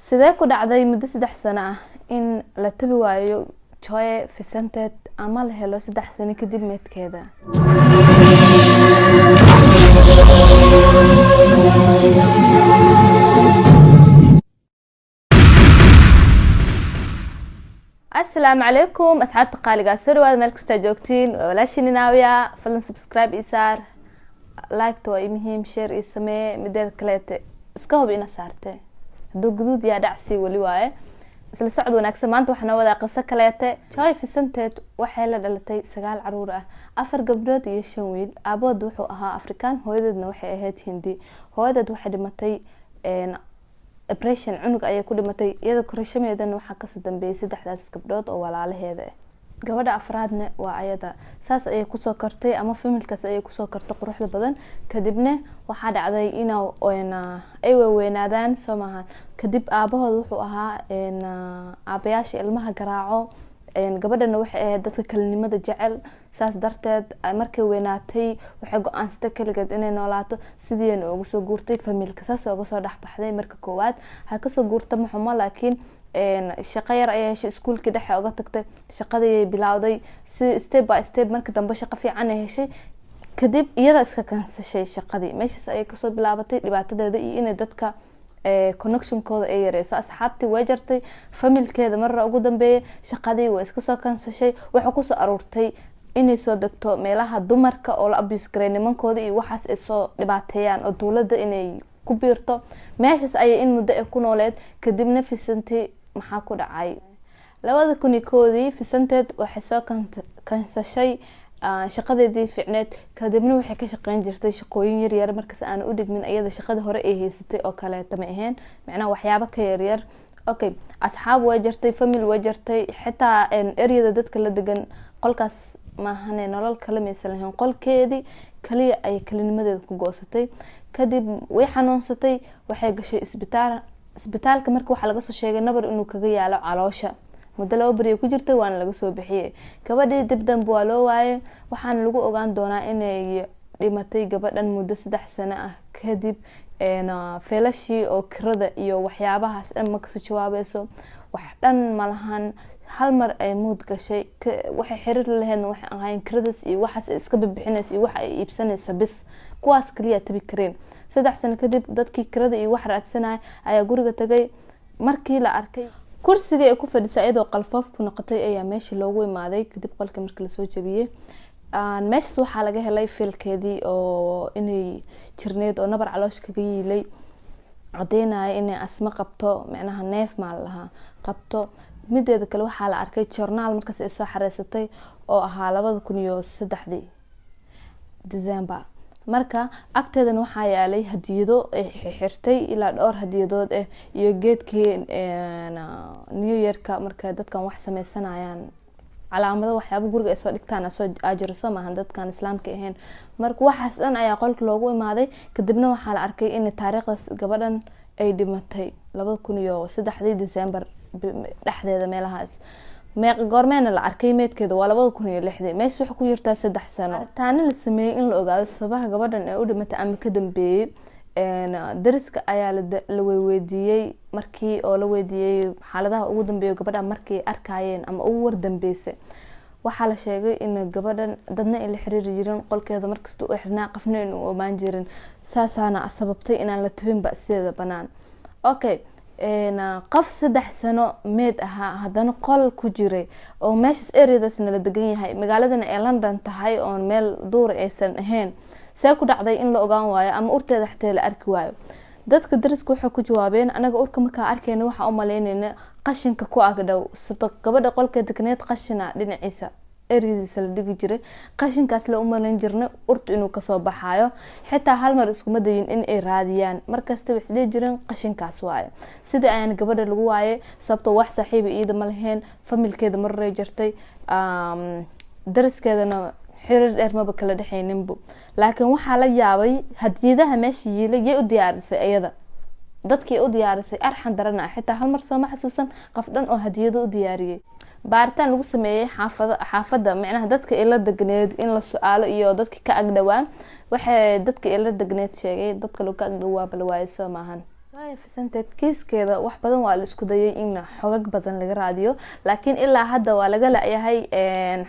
Sidee ku dhacday muddo 3 sano ah in la tabi waayo Joy Vincent ama la helo 3 sano kadib meydkeeda? Asalaamu calaykum, asxaabta qaaligaa, soo dhawaada meel kastaa joogtiin. Waa walaashiin Naawiya. Fadlan subscribe ii saar, like-ta waa ii muhiim, share ii samee. Mideeda kaleete, iska hubi ina saarte hadduu guduud yaa dhacsii weli waaye. Isla socod wanaagsan. Maanta waxaa noo wadaa qiso kaleete. Joy Vincent waxay la dhalatay sagaal caruur ah, afar gabdhood iyo shan wiil. Aabood wuxuu ahaa Afrikaan, hooyadeedna waxay ahayd Hindi. Hooyadeed waxay dhimatay operation, cunug ayay ku dhimatay. Iyada korashameedana waxaa kasoo dambeeyay saddexdaas gabdhood oo walaalaheeda ah. Gabadha afraadna waa ayada. Saas ayay kusoo kortay ama familkaas ayay kusoo kortay quruxda badan. Kadibna waxaa dhacday in ay waweynaadaan, soo maahan? Kadib aabahood wuxuu ahaa aabayaasha ilmaha garaaco. Gabadhana waxay ahayd dadka kalinimada jecel. Saas darteed markay weynaatay waxay go-aansatay kaligeed inay noolaato. Sidiina uga soo guurtay familka, saas uga soo dhexbaxday. Marka koowaad ha kasoo guurta maxumo, laakiin shaqo yar ayay heshay. Iskuulkii dhexe uga tagtay, shaqadii bilowday si step by step. Markii dambe shaqo fiican ay heshay. Kadib iyada iska kansashay shaqadii. Meeshaas ayay kasoo bilaabatay dhibaatadeeda iyo inay dadka connectionkooda ay yareyso. Asxaabtii way jartay, familkeeda marra ugu dambeeyay. Shaqadii way iska soo kansashay. Waxay kusoo aruurtay inay soo degto meelaha dumarka oo la abuse garay nimankooda iyo waxaas ay soo dhibaateeyaan oo dowladda inay ku biirto. Meeshaas ayay in muddo ay ku nooleed. Kadibna Vincent maxaa ku dhacay? 2001-dii Vincent waxay soo kansashay shaqadeedii fiicneed. Kadibna waxay ka shaqeyn jirtay shaqooyin yaryar markaas aan u dhigmin iyada shaqada hore ay haysatay oo kaleeta ma ahayn, macnaha waxyaabo ka yaryar. Okay, asxaab way jirtay, family way jirtay, xitaa eryada dadka la degan qolkaas maahane nolol kale maysan lahayn. Qolkeedii kaliya ayay kalinimadeeda ku goosatay. Kadib way xanuunsatay, waxay gashay isbitaal. Isbitaalka marka waxaa laga soo sheegay nabar inuu kaga yaalo caloosha. Muddo 2 beriya ku jirtay, waana laga soo bixiyey. Gabadhii dib dambe waa loo waayay, waxaana lagu ogaan doonaa inay dhimatay gabadhan muddo 3 sano ah kadib. Feelashii oo kirada iyo waxyaabahaas dhan ma kasoo jawaabeyso, wax dhan malahan. Hal mar ay muud gashay. Waxay xiriir lahaydna waxay ahayn kiradaas iyo waxaas ay iska bixinaysa iyo waxa ay iibsanaysa bis, kuwaas kaliya tabi kareen. 3 sano kadib dadkii kirada iyo wax raadsanaya ayaa guriga tagay. Markii la arkay kursigii ay ku fadhisa iyadoo qalfoof ku noqotay ayaa meeshii loogu imaaday. Kadib qolkii markii lasoo jabiyey, meeshaas waxaa laga helay fiilkeedii oo inay jirneed oo nabar caloosha kaga yiilay, cadeynaya inay asma qabto, micnaha neef maa la lahaa qabto. Mideeda kale, waxaa la arkay journaal markaas ay soo xareysatay oo ahaa 2003-dii December. Marka agteedana waxaa yaalay hadiyado ay xirtay, ilaa dhowr hadiyadood ah, iyo geedkii New Yearka. Marka dadkan wax sameysanayaan, calaamado waxyaaba guriga ay soo dhigtaan soo ajiro, soo maahan dadkan Islaamka ahayn? Marka waxaas dhan ayaa qolka loogu imaaday. Kadibna waxaa la arkay in taariikhdaas gabadhan ay dhimatay 2003-dii December dhexdeeda meelahaas. Meeq goormeena la arkay meedkeeda? Waa 2006-dii. Meesha waxay ku jirtaa 3 sano. Taana la sameeyey in la ogaado sabaha gabadhan ee u dhimatay ama ka dambeeyey. Dariska ayaa la weydiiyey. Markii oo la weydiiyey xaaladaha ugu dambeeya gabadha markay arkayeen ama ugu wardambeysay, waxaa la sheegay in gabadhan dadna ay la xiriiri jirin, qolkeeda markasta u xirnaa, qafna in uu omaan jirin. Saasaana sababtay inaan la tabinba sideeda banaan. Okay, qof 3 sano meed ahaa, haddana qol ku jiray oo meeshaas areadaasna la degan yahay, magaaladana ay London tahay oon meel duur aysan ahayn, see ku dhacday in la ogaan waayo ama urteeda xataa la arki waayo? Dadka dariska waxay ku jawaabeen: anaga urka markaa arkeyna waxaa u maleyneyna qashinka ku agdhow, sabto gabadha qolka degneed qashina dhinaciisa ereyadiisa la dhigi jiray, qashinkaas la umaleyn jirnay urta inuu kasoo baxaayo. Xitaa hal mar iskuma dayin in ay raadiyaan. Markasta waxay isdhihi jireen qashinkaas waaye. Sidii ayaan gabadha lagu waayay, sababtoo wax saaxiiba iida ma lahayn, familkeeda maray jirtay, dariskeedana xiriir dheer maba kala dhexeyninbu. Laakiin waxaa la yaabay hadiyadaha meesha yiilay. Yay u diyaarisay iyada? Dadkii u diyaarisay arxan darana ah, xitaa hal mar sooma xasuusan qof dhan oo hadiyado u diyaariyey. Baaritaan lagu sameeyey xaafada, xaafadda, micnaha dadka ila degneed in la su-aalo iyo dadka ka agdhawaa, waxay dadka ila degneed sheegay dadka lagu ka agdhawaaba la waayay, soo maahan? Joya Vicentet kiiskeeda wax badan waa la isku dayay in xogag badan laga raadiyo, laakiin ilaa hadda waa laga la-yahay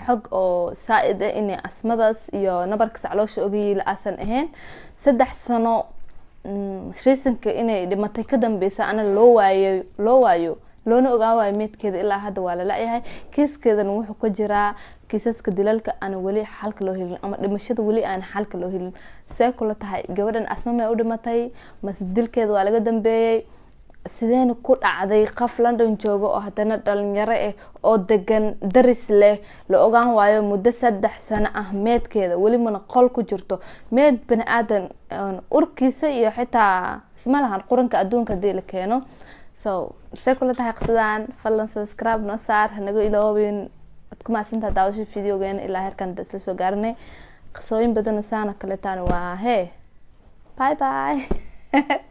xog oo saa-id ah inay asmadaas iyo nabarkas caloosha oga yiila aasan ahayn. 3 sano reasonka inay dhimatay ka dambeysa ana loo waayo, loo waayo, loona ogaan waayo meedkeeda, ilaa hadda waa la la-yahay. Kiiskeedana wuxuu ka jiraa kiisaska dilalka aan weli xalka loo helin ama dhimashada weli aan xalka loo helin. See kula tahay, gabadhan asma may u dhimatay mase dilkeeda waa laga dambeeyey? Sideena ku dhacday qof London jooga oo haddana dhalinyaro ah oo degan daris leh la ogaan waayo muddo 3 sano ah meedkeeda, welimana qol ku jirto meed bani aadan urkiisa iyo xitaa isma lahan quranka adduunka hadii la keeno? So see kula tahay qisadan? Fadlan subscribe noo saar, hanaga iloobin. Waad ku mahadsantaha daawasha videogeena ilaa heerkan isla soo gaaranay. Qisooyin badan saana kaleetaan waa hee. Bye bye.